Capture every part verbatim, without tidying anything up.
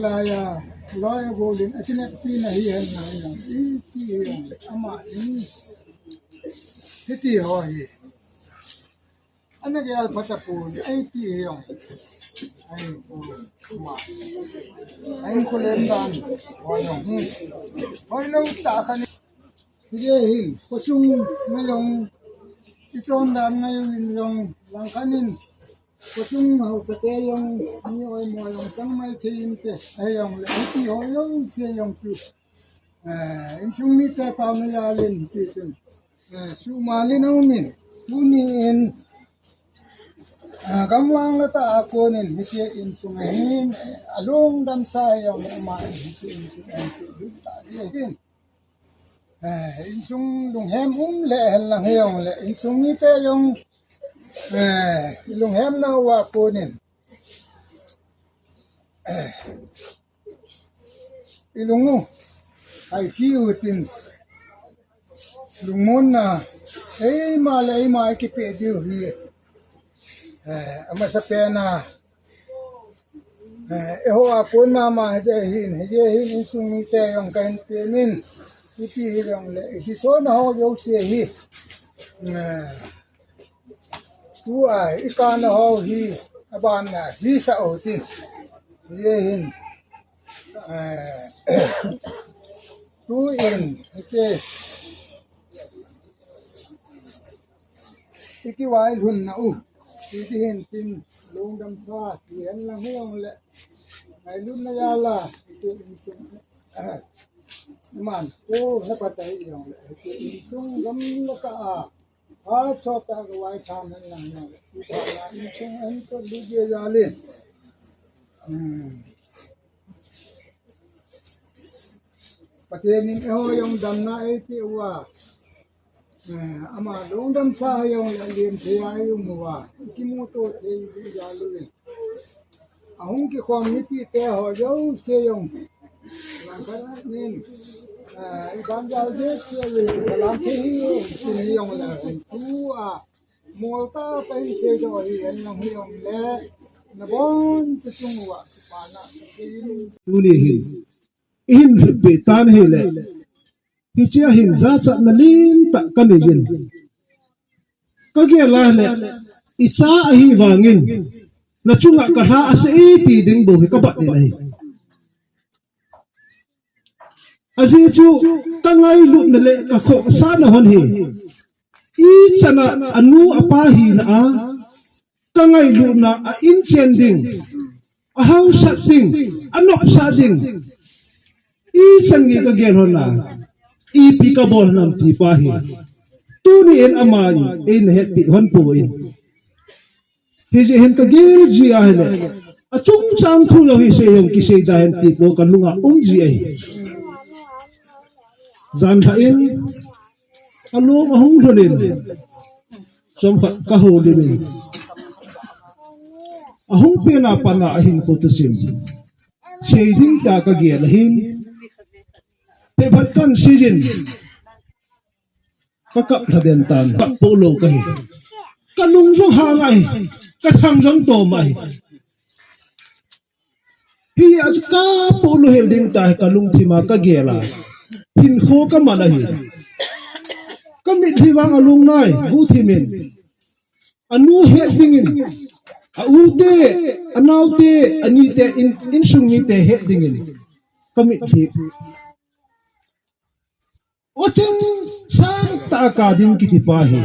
Laiya, laiya golin, akinepina hi hen na hi, iti hi hen, ama in, hiti ho hi. Ana gel phatapon, iti hi hen. Ai, ama. Ai, kulen dan, ho jong, hmm. Hoi lo ta kani. Hijeh hin, khosung ngaiyin, ichon dan ngaiyin jong, langkhat in, khosung haosa te jong, mi oimo jong chang mai thei inte, ahi jongle, hiti ho jouse jong chu. Eh, insung mite taona jal in, ti chun. Eh, suhmal in aumin, tuni in, eh, gamvang la tah a konin, hiche insung a hin, eh, alungdam sa jong, ama in, hiche insung a hin, hiche insung a hin. Eh, insung lunghem um le hen lang hijongle, insung mite jong, eh, lunghem nauva konin. Eh, ilung u, ahi utin, lungmonna, eima le eima ikipeh diu hi, eh, amasapen a, Eh, eiho a kon mama hijeh hin, hijeh hin insung mite jong kahin temin. Ipi hijongle, ikiso na ho jouse hi. Eh, tua, ikana ho hi, abana, hisah utin. Hijeh hin. Eh, tu in, okay. Ikivailhun na u. Iti hin tin lungdam sa, ti hen lang hijongle. Ngailutna jal a, iti insung. Iman, ko hepat ahi jongle. Iti insung gamla ka a. Hat sot a kavai tham hen lang hijongle. Iti na insung hen to luje jal in. Hmm. Pathen in eiho jong damna eipeh uva. Eh, ama lungdam sa hijongle len thei a i um uva. Kimuto thei jal uvin. Ahung kikhom mipite ho jouse jong. Langkhat in, eh, i banjal je che le, salam thei hi, tin hijongle, tua. Molta tah in seidoh hi, hen lang hijongle, nabonchauva chung uva, kipana, seiyin. Tuni hin, ihin lhutpeh tan ahile, hichea hin jachatna lentah kanei in. Kagel a le, icha ahivangin, nachunga kalha ase e ti ding bou hi kabat in ahi. Ajeh chu kangailutna le kakhohsahna hon hi. Ichan a anu apa hina a kangailutna a inchen ding, ahaosat ding, anopsah ding. Ichan nge kagel hon a, ipi kabol nam ti pa hi. Tuni in ama in, eina hetpeh hon poi. Hijeh hin kagel ji ahile, achungchang thu jong hi sei jong kisei da hen ti po kalunga um ji ahi. Janlhah in, along ahung lhun in, chomkhat kahoulim in, ahung pen a pat a ahinkho thusim sei ding tia kagel ahin, phabep khat kan sei jin, kakap lha den tan, kap po lou kahi. Kalung jong hang ahi, kathang jong tom ahi. Hia chu kap po lou hel ding tia hi kalungthim a kagel a, hinkho kaman ahi. Kamitlhi vang alung nai, guhthim in. Anu het dingin, a u te, anao te, ani te, in, insung mite het dingin. Kamitlhi. Ocheng sangtah a kading kiti pa hi.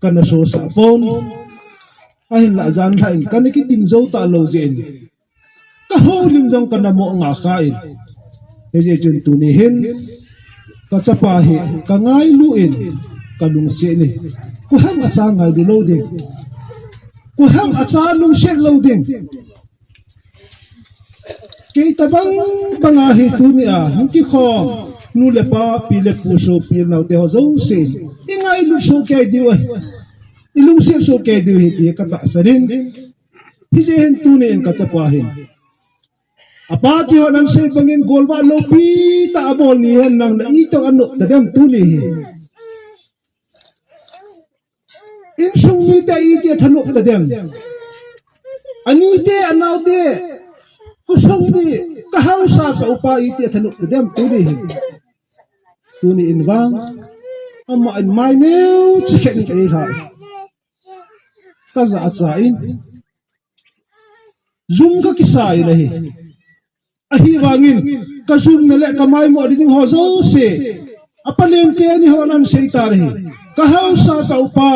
Kana sosah pon. Ahinlah janlhah in kana kitim jou talou jeh in, kahoulim jong kana mo ngah kha in. Hijeh chun tuni hin kachapa hi kangailu in, kalungset in. Koi ham acha ngailu lou ding. Koi ham acha lungset lou ding. Kei tabang banga hi tunia hung kikhom nu le pa, pi le pu, sopi le naote ho jouse, ingailut soh kei diu ahi. Ilungset soh kei diu ahi ti katahsan in. Hijeh hin tunin kachapa hin, apa ti hon asei bangin golvah loupi tah abol ni hen, nang na itong anop tadem tuni hin. Insung mite iti thanop tadem. Ani te, anao te, Ka sung ni, ka haosa ka upa iti a thanop dem tuni hi. Tuni in vang, ama in mai neo chi khen in ei hai. Ka ja cha in. Jum ka kisa in ahi. Ahivangin, ka jumna le ka maimo ding ho jouse. Apa lente ni ho nan sei ta ahi. Ka haosa ka upa.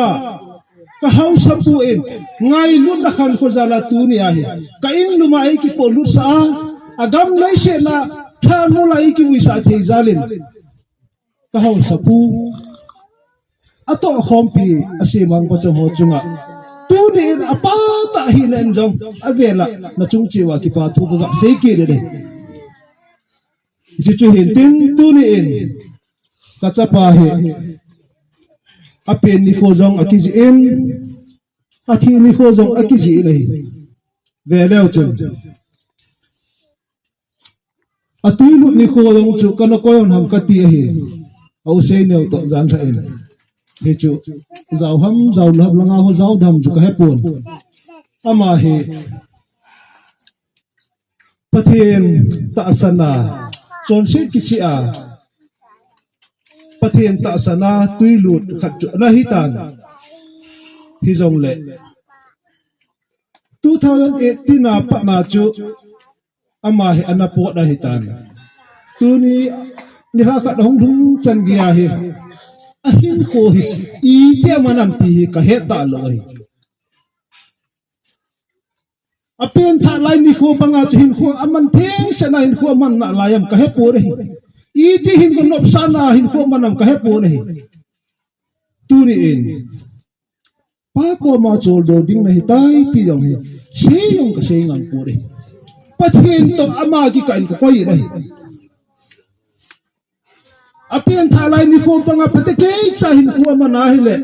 Ka haosapu in, ngailutna khankho jal a tuni ahi. Ka in lum a ei kipolut sah a, a gam leiset a, thanhol a ei kivui sah thei jal in. Ka haosapu. Atoh khompi, a semang pachong ho chunga. Tuni in a pa tah hina in jong, a vel a, na chung cheh uva kipa thu ka ga sei kit e. Hichu chu hin tin tuni in. Ka chapa hi. A pen nikho jong a kijih in. A thi nikho jong a kijih in ahi. Ve leu chun. A tui lut nikho jong chu ka na koi hon ham ka ti ahi. A u Seineo toh jan lha in. Hichu. Jao ham, jao lou ham langa ho jao dam chu ka he pon. Ama hi. Pathen tahsan a, chonset kicheh a, Pathen tahsan a tuilut khat chu ana hi tan. Hijongle, two thousand eighteen a pat na chu ama hi ana pot ahi tan. Tuni nilhah khat hung lhung chan gei ahi. Ahinkho hi, iti a man am ti hi ka het ta lou ahi. A pen thah lai nikho banga chu hinkho a man theng sena hinkho a man na lai am ka he pon ahi. Iti hinkho nopsahna hinkho a man am ka he pon ahi. Tuni in. Pa koma choldo ding na hi tai ti jong hi. Sei jong ka sei ngang pon ahi. Pathen toh ama kikah in ka koi in ahi. A pen thah lai nikho banga phatecha hinkho a man ahile.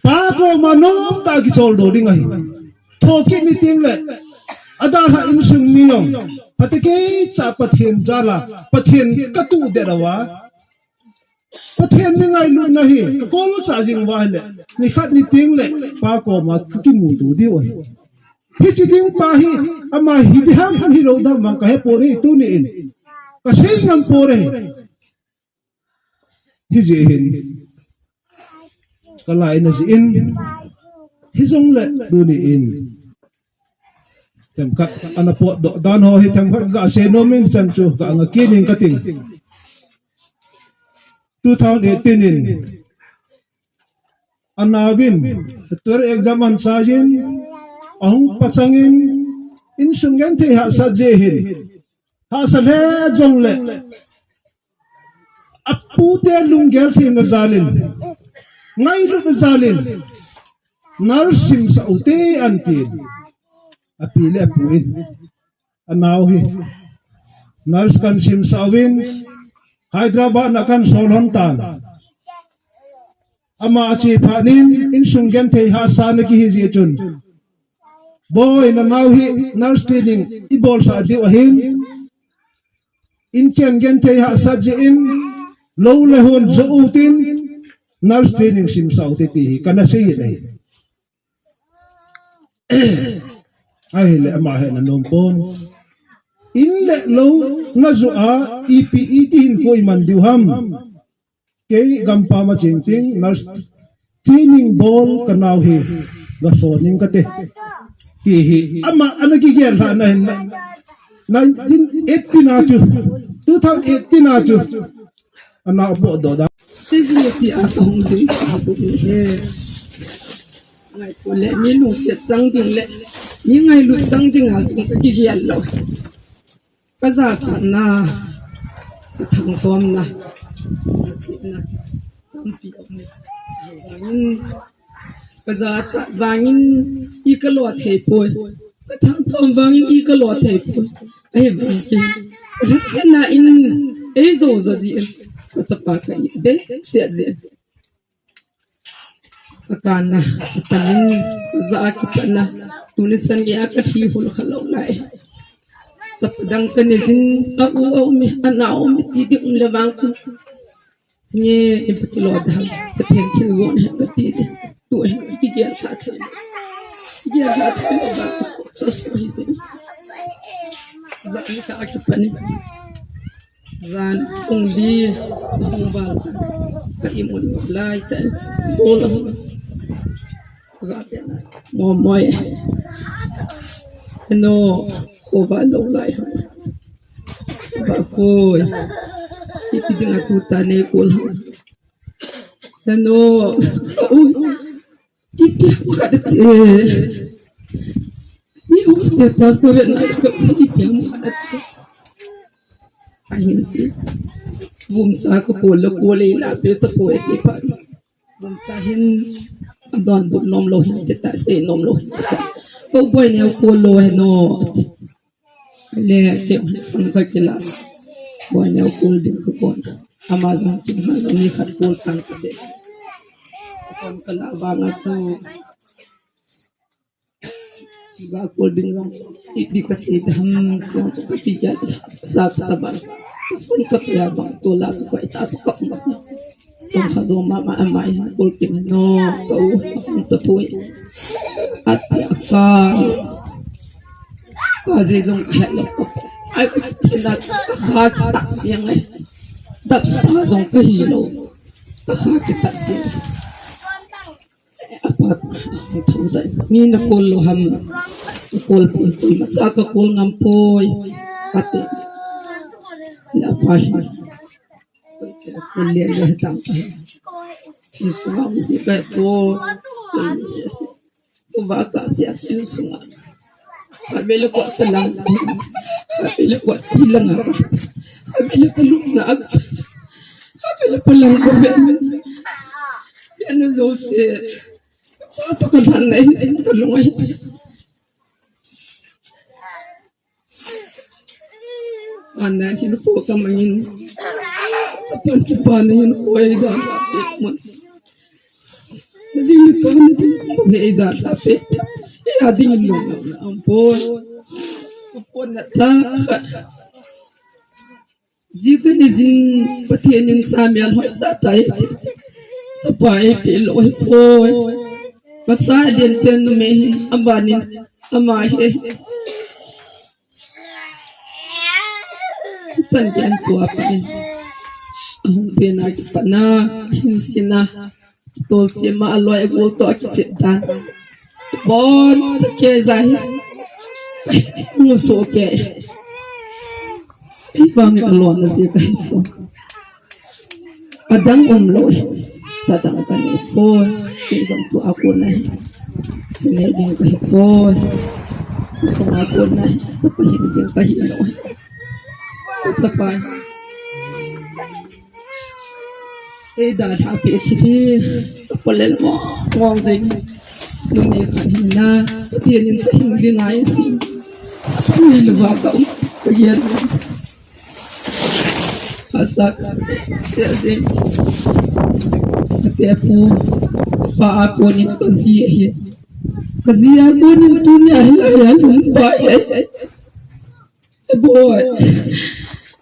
Pa koma nomtah a kicholdo ding ahi. Thokit ni teng le. A dalha insung mi jong. Phatecha Pathen jal a. Pathen ka tuh det uva. Pathen ni ngailutna hi. Ka kolcha jing uva ahile. Nikhat ni teng le. Pa koma ka kimuto diu ahi. Hiche ding pa hi. Ama hi diham hilou dam vang ka he pon ahi tuni in. Ka sei ngam pon ahi. Hijeh hin. Ka lai na jeh in. Hijongle tuni in. Themkhat ana potdoh dan ho hi themkhat ga sei nom in chan chu ga nga kit ning ka ting. Two thousand eighteen in. Anaovin. Tuar exam an chai in. Ahung pachang in. Insung genthei hahsat jeh hin. Hahsa lheh jongle. Apute lunggel theina jal in. Ngailutna jal in. Nurse simsah ute antin. Api le apu in. Anao hi. Nurse kan simsah uvin. Hyderabad na kan sol hon tan. Ama ache phat in insung genthei hahsa na kihi jeh chun. Boi, nanao hi nurse training ibolsah diu ahin. Inchen genthei hahsat jeh in lou le hon jo utin nurse training simsah ute ti hi kana sei in ahi. Ahile ama hi ana nom pon. In le lou na jo a ipi iti hinkho iman diu ham. Kei gampam a cheng teng nurse training bol ka nao hi ga son ning kate. Ti hi ama ana kigel lhah na hin na. Nineteen eighteen a chu. Two thousand eighteen a chu. Ana potdoh da. Sijin ti a ka hung ding ka bu ni he. Ngaipo le mi lungset chang ding le mi ngailut chang ding a chu ka kigel lou. Ka jachatna, ka thangtomna, ka sihna, tampi um e. Vangin, ka jachat vangin i ka lo thei poi. Ka thangtom vangin i ka lo thei poi. Ahivangin, ka lhasetna in ei jo jo jin, ka chapa ka it behseh jin. Ka kanna, ka tamin, ka ja a kipatna, tuni chan gei a ka thi hul kha lou lai. Chapa dang ka nei jin, a u a um e, a nao um e, ti ding um le vang chu. Nge, in pa kilo dam, Pathen thilgon hen ka ti ding. Tu hin kigel lha thei lou. Kigel lha thei lou vang ka so, so, so hi jin. Zan ka ki pani. Zan kong li kong bal ka imun lai ta. Bol. Ga pe na. Mo moi. No ko ba lo lai. Ba ko. Ipi ding a tu ta ne ko la. No. Ui. Ipi ham khat te. Mi home status ko ve na ko ipi ham khat te. Ahin ti. Bum sa ko ko lo ko le la pe to ko e ti pa. Bum sa hin adon bum nom lo hin te ta se nom lo hin te ta. Ko boi ne ko lo he no. Le ke phone ka kila. Boi ne ko ding ko kon. Amazon kin ha ni khat ko tang ka te. Phone ka la ba nga su. Ba ko ding long. Ipi ka si dam ko ka ti ya. Sa sa ba. Phone ka ya ba to la ko ita sa ka ma sa. Tong kha zo mama ama in kol pin no ka u ta pui. Ati aka. Ka ze zong ka het lo ka. Ai ka tina ka kha ki tak siang ai. Dap sa zong ka hi lo. Ka kha ki tak siang. Apat thau dai. Mi na kol lo ham. Kol pui pui ma sa ka kol ngam poi. Ati. La pa hi. Ko le le tang. Isu ma si ka ko. Ko ba ka si a isu ma. Ka be le ko sa lang. Ka be le ko ti lang. Ka be le ko lu na. Ka be le ko lang ko be. Ya na zo se. Sa to ka lan na in ka lu ai. Ana hin ko ka mangin. Sapan ki pa na hin ko ai da. Mun. Ding to na ding ko ai da ta pe. Ya ding lo na am po. Ko na ta. Zi ka ni zin Pathian in sa mial hoi ta tai. Sa pa e pe lo hi poi. Ka sa lian pen nu me hin a ba nin a ma he. San pen tua pa in. A hung pe na ki pa na hin si na. Tol si ma a loi a gol to a ki chep dan. Bon sa ke zai. Mu so ke. Bang a lon na si ka hi po. Adang um lo. Sa dang ka ni po. Ki dang tu a ko na. Sa ne ding ka hi po. Sa ma ko na. Sa pa hi ding ka hi lo. Sa pa. Ei da tha pe thi thi. Ka palel mo mo zeng. Numei khat hin na. Pathian in sa hing ding ngai si. Sa pa ni lu ba ka um. Ka yen. Ka sa ka se zeng. Ka te pu. Pa a ko ni ka zi hi. Ka zi a ko ni tu ni a hi la ya lum ba ya. Boy.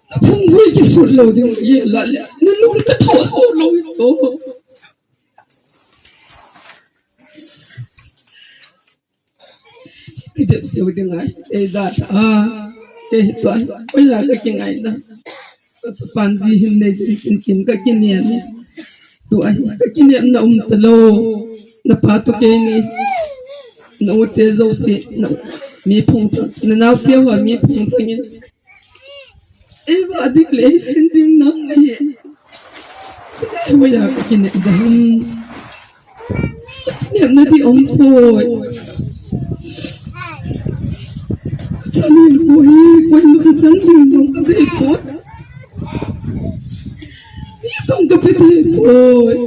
Na phung hui ki sut lo ding ye la le. Na lung ka tho so lo to. Ki dep se ding ai. Ei da ta. Ei to ai. Oi la ka ki ngai da. Ka sa pan zi hin nei zi kin kin ka ki ne ne. Tu ai ka ki ne na um ta lo. Na pa to ke ni. Na u te zo si. Na mi phung ta. Na nau te wa mi phung sa ngin. Eva dik le sin ding nang ni. Eva ya ka kine dam. Kine na di om poi. Sanin ko hi, ko ma sa san ding zong ka dei poi. Ni zong ka pe dei poi.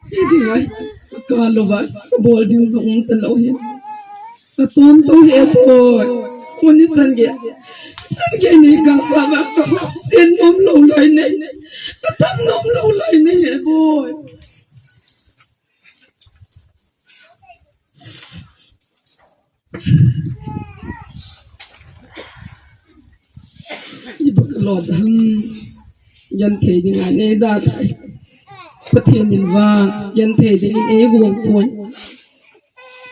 Hi ding ai, ka lo ba, ka bol ding zong um ta lo hi. Ka tom to hi e poi. Ko ni chan ge. Chan ge ni ka sa ba ka sen nom lo lai nei. Ka tam nom lo lai nei e poi. Iba ka lo dam. Yan thei ding a nei da thai. Pathian in vang. Yan thei ding in ei guang poi.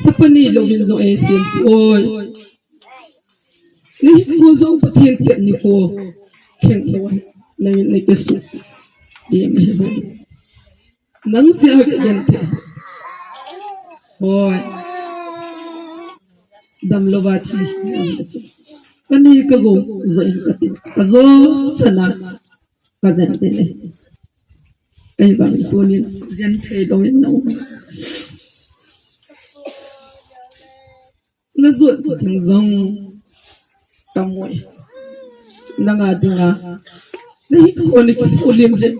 Sa pa ni lo in zo ei sim poi. Nahi ko jong Pathen pet ni ko. Khen lo. Nang, nang ke su. Di me. Nang sia ke yan te. Boy. Dam lo ba thi. Kani ka go zo in ka ti. Ka zo chana. Ka zen te le. Ei bang tunin zen thei lo in no. Na zuat ding zong ka moi. Na nga dinga. Na hi ko ni kisu lim zin.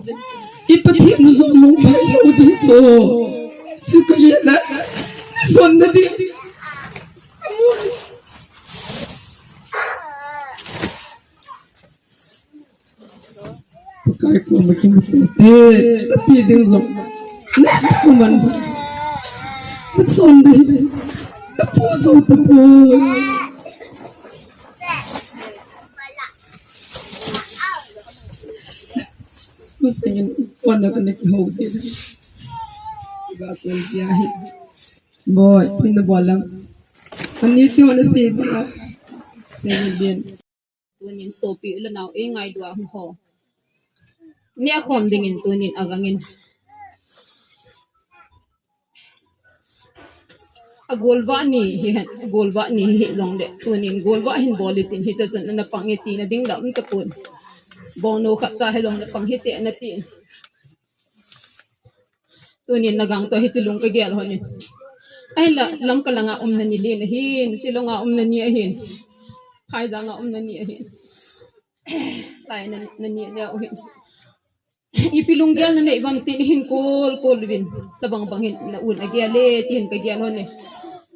I Pathen nu zong nung pai lo di to. Chu ka ye na. Ni son na di. Kai ko ma ki ma te. Ti ding zong. Ne ko man zong. Ka son de. Ka pu so ta pu. Mas tingin ko na ka na ki ho si. Ba ko ya hi. Boy, pin na bolam. Ani ti ho na si ba. Ni din. Tunin sopi u le nau ei ngailua hung ho. Neh khom dingin tunin agangin. Agolvah ni hi hen, agolvah ni hi jong le. Tunin golvah hin bol itin hiche chun na pang iti na ding lam ta pun. Bong no khat cha hi jong na pang hite na tin. Tunin na gang to hiche lung ka gel hon in. Ahinla Lamka langa um na ni le na hin, Shillong a um na ni ahin. Phaijang a um na ni ahin. Lai na, na ni le ahin. Ipi lunggel na nei bam tin hin kol kol vin. Tabang bang hin na un a gel le tin ka gel hon e.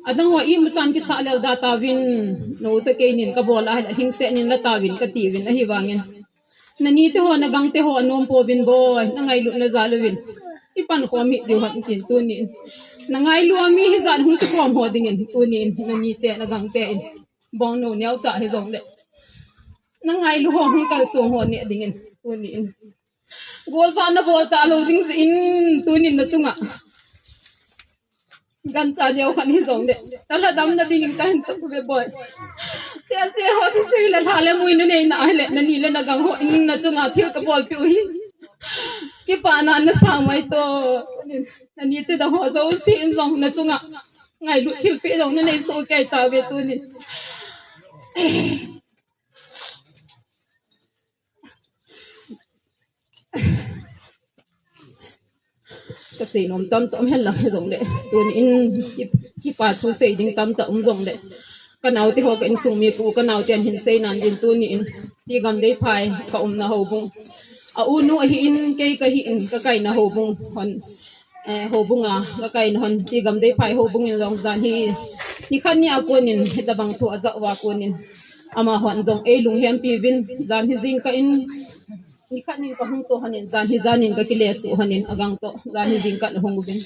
Adang ho ima chan kisa lel da ta vin. No to kei nin ka bol a hing se nin la ta vin ka ti vin ahi vangin. Na ni te ho, na gang te ho, anom po vin boy, na ngailut na jal uvin. I pan khom hi diu ham tin tunin. Na ngailu a mi hi jan hung ti khom ho dingin tunin, na ni te, na gang te in. Bong no neo cha hi jong le. Na ngailu ho hung kal song ho ne dingin tunin. Golvah na bol ta lo ding jeh in tunin na chunga. Gancha neo khan hi jong le. Tala dam na dingin ka hin to ve boy. Se se ho ki se le la le mui na nei na le na ni le na gang ho in na chunga thil ka bol pi u hi. Kipa na na sang mai to. Na ni te da ho jo si in jong na chunga. Ngailut thil pi jong na nei so kei ta ve tunin. Ka sei nom tam tam hen lang jong le. Tunin ki, kipa thu sei ding tam tam um jong le. Ka nau te ho ka insung mi ku, ka nau te an hin sei nan din tunin. Ti gam dei phai ka um na ho bung. A u nu ahi in, kei ka hi in, ka kai na ho bung hon. Eh, ho bung a, ka kai na hon. Ti gam dei phai ho bung in jong jan hi. Ni khan ni a kunin, hita bang thu a ja wa kunin. Ama hon jong ei lung hiam pi vin, jan hi jing ka in. Ni khat nin ka hung to hanin, jan hi janin ka kile su hanin, agang to, jan hi jing khat hung uvin.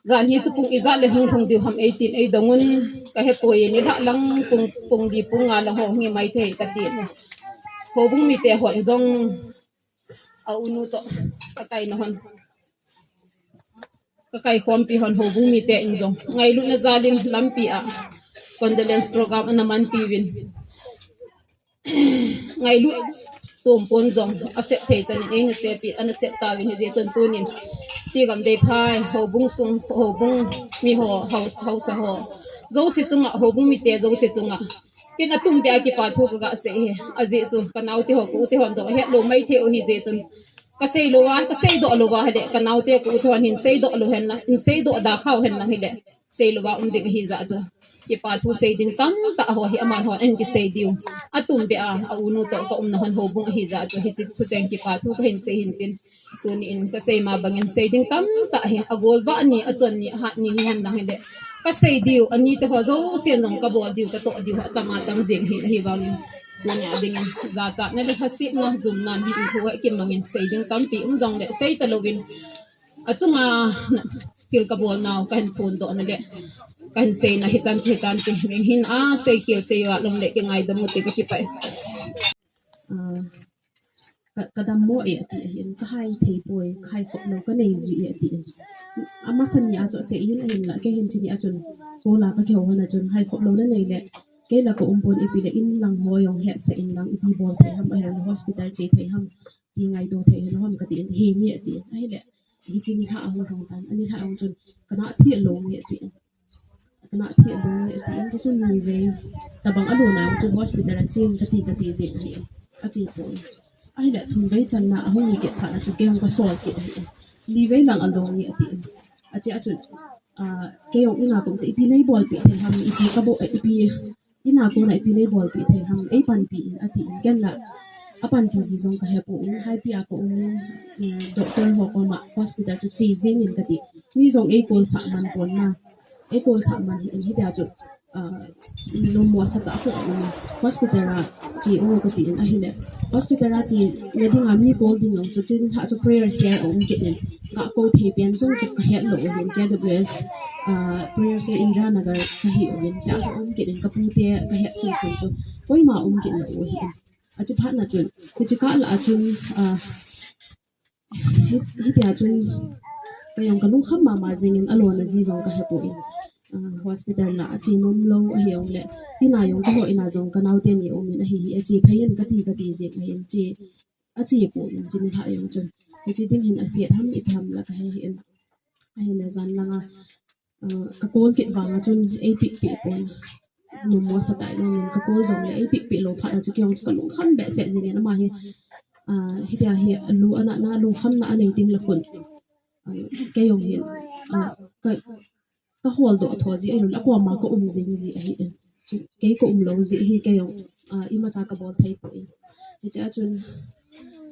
Jan hi chu pung ijat le hung hung diu ham eighteen ei dong un, ka he poi ni la lang pung, pung di pung nga lang ho ngi mai thei ka ti. Ho bung mi te hon jong, a u nu to, ka kai na hon. Ka kai khompi hon ho bung mi te in jong. Ngailut na jal in lampi a. Condolence program ana man pi vin. Ngailut tom pon jong. A sep thei chan in ei na sep pi, ana sep ta vin hi jeh chun tunin. Ti gam dei phai, ho bung sung, ho bung mi ho, house, house ho. Jouse chunga, ho bung mi te jouse chunga. Kin a tum bia kipa thu ka ga sei hi. A jeh chu ka nau te ho ku te hon do het lo mai thei u hi jeh chun. Ka sei lo va, ka sei do lo va hile, ka nau te ku te hon hin sei do lo hen la, hin sei do da khau hen lang hile. Sei lo va um ding hi jeh chu. Kipa thu sei ding tam ta ho hi aman hon en ki sei diu. A tum bia, a u nu to ka um na hon ho bung hi jeh chu hi chi thu cheng kipa thu ka hin sei hin tin. Tunin ka sei ma bangin sei ding tam ta hi, a gol va ni, a chon ni, a hat ni hi hen lang hile. Ka sei diu, ani te ho jouse in jong ka bol diu, ka to diu, a tam a tam jing hi, ahi vangin. Tunia dingin, jachat na le hasit na, jum na ni thu ha kim bangin, sei ding tampi um jong le, sei ta lovin. A chunga, na, thil ka bol nau, ka hin phun doh na le. Ka hin sei na hi chan, hi chan, ti, min hin a, sei kil, sei wa, lom le, ki ngaidam u te, ka kipah e. Ah. Ka, ka dammo e ati ahin, ka hai thei poi, ka hai khop lou ka nei ji e ati in. Amasa ni a chu asei in ahinla, kei hin chuni a chun, kola ka kihou hon a chun, hai khop lou na nei le, Kei la ka um pon, ipi le in lang ho jong hetsah in lang, ipi bol thei ham, ahilou le hospital che thei ham, ti ngaitu thei ham kati in, he nge ati in. Ahile, hiche nilhah ahung lhung tan, anilhah ahung chun, kana thi alou nge ati in. Kana thi alou nge ati in, chuchu nivei tabang alou na chun hospital a chen kati, kati jeng ahi in. Ache poi. Ahile, thum vei channa ahung hi kit phat na chu kei jong kasol kit ahi in. Nivei lang alou nge ati in. Ache a chun, ah, kei jong ina kum chu ipi nei bolpeh thei ham, ipi ka bol, ipi ina kona ipi nei bolpeh thei ham, ei panpi in ati in. Ken la apanpi ji jong kahe poi, haipi a ka um in, eh, doctor ho koma hospital chu che jeng in kati. Mi jong ei call sah man pon na. Ei call sah man hi in, hitia chu, ah, nommo sa tah a ka um in, hospital a che o kati in ahile. Hospital a che na dinga mi call ding jong chu, chun ha chu prayer share a um kit in. Ka kou thei pen jong chu kahet lou u hin, K W S, ah, prayer share India Nagar kahi u hin, cha chu um kit in, kapute kahet sun sun chu koima um kit lou u hin. Ache phat na chun, hiche kah la a chun, ah, hi, hitia chun, kei jong kalungkham mama jeng in, alona ji jong kahe poi. Ah, hospital la a che nom lou ahi jong le, ina jong keiho ina jong kanaote ni um in ahi hi, ache phei in kati, kati jeng ahi in, che, ache poi in, che nilhah jong chun. Hiche ding hin aset ham, ipi ham la kahe hi in. Ahile jan langa, ah, ka call kit vanga chun ei pick peh pon. Nommo sa tah in ka call jong le ei pick peh lou phat na chu kei jong chu kalungkham behseh jeng in, ama hi, ah, hitia hi alu ana na lungkhamna anei ding la khun. Ah, kei jong hin, ah, ka, ka holdoh tho ji ahilou le, akoma ka um jing ji ahi in. Kei ka um lou ji hi kei jong, ah, imacha ka bol thei poi. Hiche a chun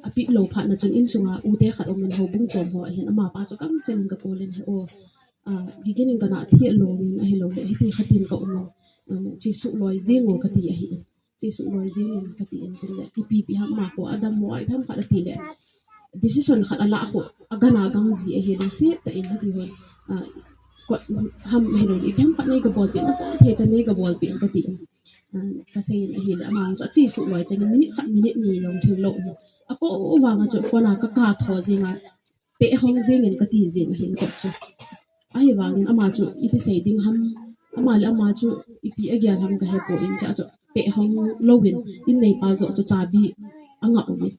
apick lou phat na chun insunga ute khat um in, houbung chom ho ahin, amapa chu kamcheng in ka call in, he o, ah, Gigin in kana thi alou in ahilou le, hiti khat in ka um in, ah, che suh loi jeng o kati ahi in. Che suh loi jeng in kati in, tin le, ipi pi ham, ama ho adammo a ipi ham khat ati le, decision khat ala ho, agana gang ji ahi, lungset tah in hiti hon, ah, ko ham ahilou le, ipi ham khat nei ka bolpeh, na ko thei chan nei ka bolpeh in kati in. Ah, kasei in ahile, ama jong chu ache suh loi chang in, minute khat, minute ni jong thei lou in. Ako vanga chu kona ka ka tho jeng a, peh hong jeng in kati jeng ahin kot chu. Ahivangin ama chu iti sei ding ham, ama le ama chu ipi agel ham kahe poi in, cha chu peh hong lou in, in neipa joh chu chabi anga um in.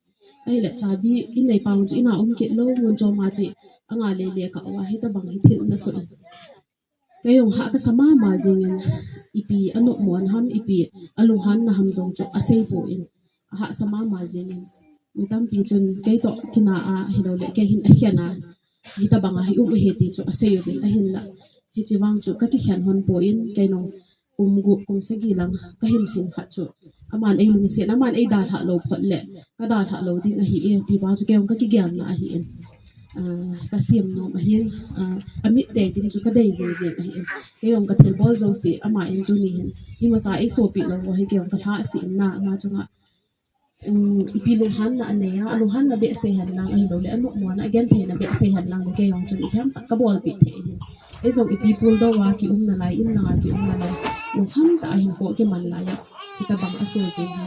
Ahile chabi in neipa jong chu ina um kit lou, mun chom a che anga lele ka o a, hitabang hi thil na so in. Kei jong hah kasa mama jeng in, ipi anopmo na ham, ipi alunghan na ham jong chu asei poi in, ahahsa mama jeng in. Mi tampi chun kei toh kina a, ahilou le kei hin akhen a, hitabang a hi um ahi ti chu asei uvin, ahinla hiche vang chu ka kikhen hon poi in, kei jong kum gup kum sagi lang ka hin sin khat chu, aman ei lungset, aman ei dalhah lou phot le ka dalhah lou ding ahi e, ti pa chu kei jong ka kigelna ahi in. Ah, ka sem nom ahin, ah, amit tei ding chu ka dei jing jing ahi in. Kei jong ka thilbol jouse ama in tuni hin, imacha ei sopi lou ho hi kei jong ka lhahsam in na, ama chunga, um, ipi lunghanna anei a, alunghanna behseh hen lang ahilou le, anopmo na, agentheina behseh hen lang le, kei jong chun ipi ham khat ka bolpeh thei ahi. Ei jong ipi puldou a kium nalai, in langa kium nalai, lungkham tah a hinkho kiman lai a, hitabang aso jing hi.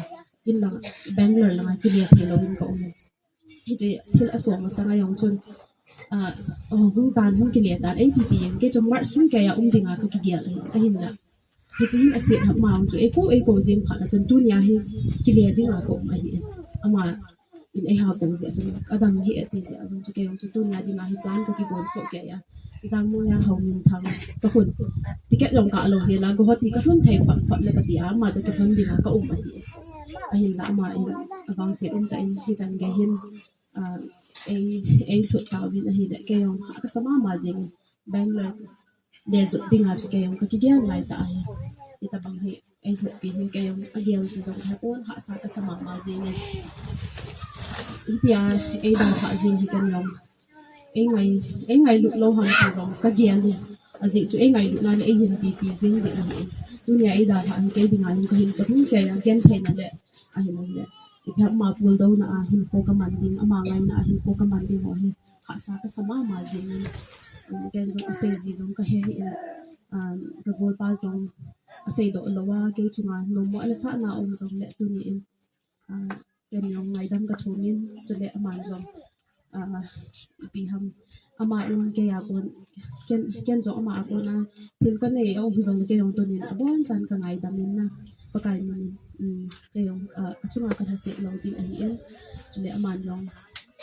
In lang, Bangalore langa kile thei lou in ka um in. Hiche thil aso masang a jong chun, ah, oh, hung tan, hung kile tan, ei ti ti jeng, kei chu March hung kei a um dinga ka kigel ahi, ahinla hiche hin aset hah ma jong chu, ei ko, ei ko jeng phat na chun, tunia hi kile dinga ka um ahi in. Ama in ei ha ko jeh chun, adam hi ati jeh a jong chu, kei jong chu tunia dinga hi plan ka kigon soh kei a. Jangmui a Houminthang ka khun. Ticket jong ka lou hel a, Guwahati ka lhun thei phot phot le kati a, ama toh kilhun dinga ka um ahi. Ahinla ama in avangset umtah in hichan gei hin, ah, ei, ei lhut tauvin ahile, kei jong hah kasa mama jeng in, Bangalore le jot dinga chu kei jong ka kigel lai tah ahi. Hitabang hi ei lhutpi hi kei jong agel ji jong kahe pon, hahsa kasa mama jeng in. Hitia ei dalhah jing hi ken jong, ei ngai, ei ngailut lou ham ti jong ka gel in. Ajeh chu ei ngailutna le ei hinpi pi jing ding ahi in. Tunia ei dalhah hi kei dinga hin ka hin ka hung kei a, gentheina le ahilou le, ipi ham, ama puldouna a hinkho ka man ding, ama ngaina a hinkho ka man ding ho hi hahsa kasa mama jeng in. Um, ken jong asei ji jong kahe in, um, ka golpa jong asei doh lou a, kei chunga nommo ana sah na um jong le tuni in, ah, ken jong ngaidam ka thum in, chule aman jong, ah, ipi ham, ama in kei a kon, ken, ken jong ama a kon a thil ka nei a um jong le, kei jong tuni in abonchan ka ngaidam in na. Pakai min in, um, kei jong, ah, achunga kalhasam lou ding ahi in, chule aman jong,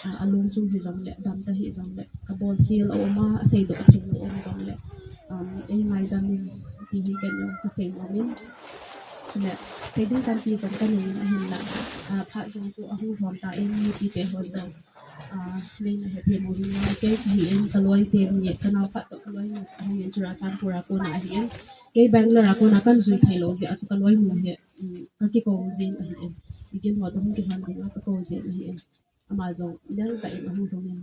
ah, alung chung hijong le, damta hijong le, kabol thil aum a, aseidoh thil aum jong le, um, eingaidam in, ti hi ken jong kasei nom in, chule, sei ding tampi jong kanei in ahinla, ah, phat jong chu ahung lhom tan, mipi te hon jong, ah, neina hethem uvin, kei kahi in, kaloi te ni, kanao khat toh kaloi ni, ahi in Churachandpur a kona ahi in, kei Bangalore a kona kana jui thei lou jeh a chu kaloi nu hi, um, kakikou jing ahi in, igin ho toh hung kihon ding a kakou jing ahi in, ama jong jal tah in ahung lhung in,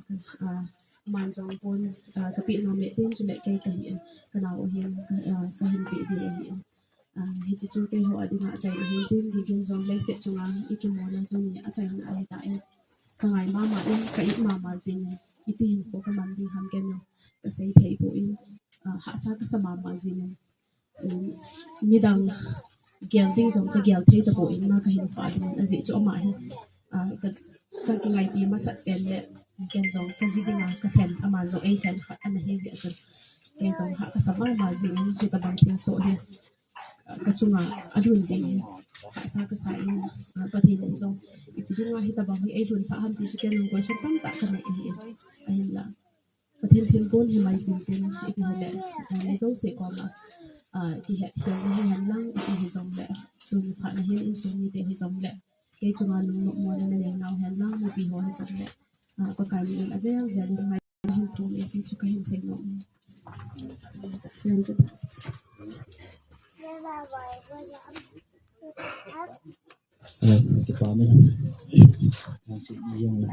ah, aman jong pon, ah, kape nom e tin, chule kei kahi in, kanao ahin, ah, kahin pe ding ahi in. Ah, hiche chu keiho a dinga achaina ahin tin, Gigin jong leiset chunga ikimuna tuni achaina ahi tan, kangai mama in, ka-it mama jing in, iti hinkho kaman ding ham ken jong kasei thei poi, ah, hahsa kasa mama jing in, um, midang gel ding jong kagel thei tapon, ama kahin pha ding in, ajeh chu ama hi, ah, ka, kakingaipi masat pen le, ken jong kaji dinga kalhen, aman jong eilhen khat ana hi jeh chun, kei jong hah kasa mama jing in, hitabang thilsoh hi, ah, kachunga alhun jing in, hahsa kasa in, ah, Pathen in jong ipi dinga hitabang hi eilhunsah ham ti chu ken jong question tamtah kanei ahi in, ahinla Pathen thilgon himai jing tin, ipi hile, ah, mi jouse koma, ah, kihetkhelna hihen lang, ipi hijongle, tuni phatna hin insung mite hijongle, kei chunga lungnopmona nanei nau hen lang, mipi ho hijongle, ah, Pakai min in avel vel in ngai hin thum e ti chu kahin sei nom e. Chian chu. Hello, kipa min. Nang si iyong la.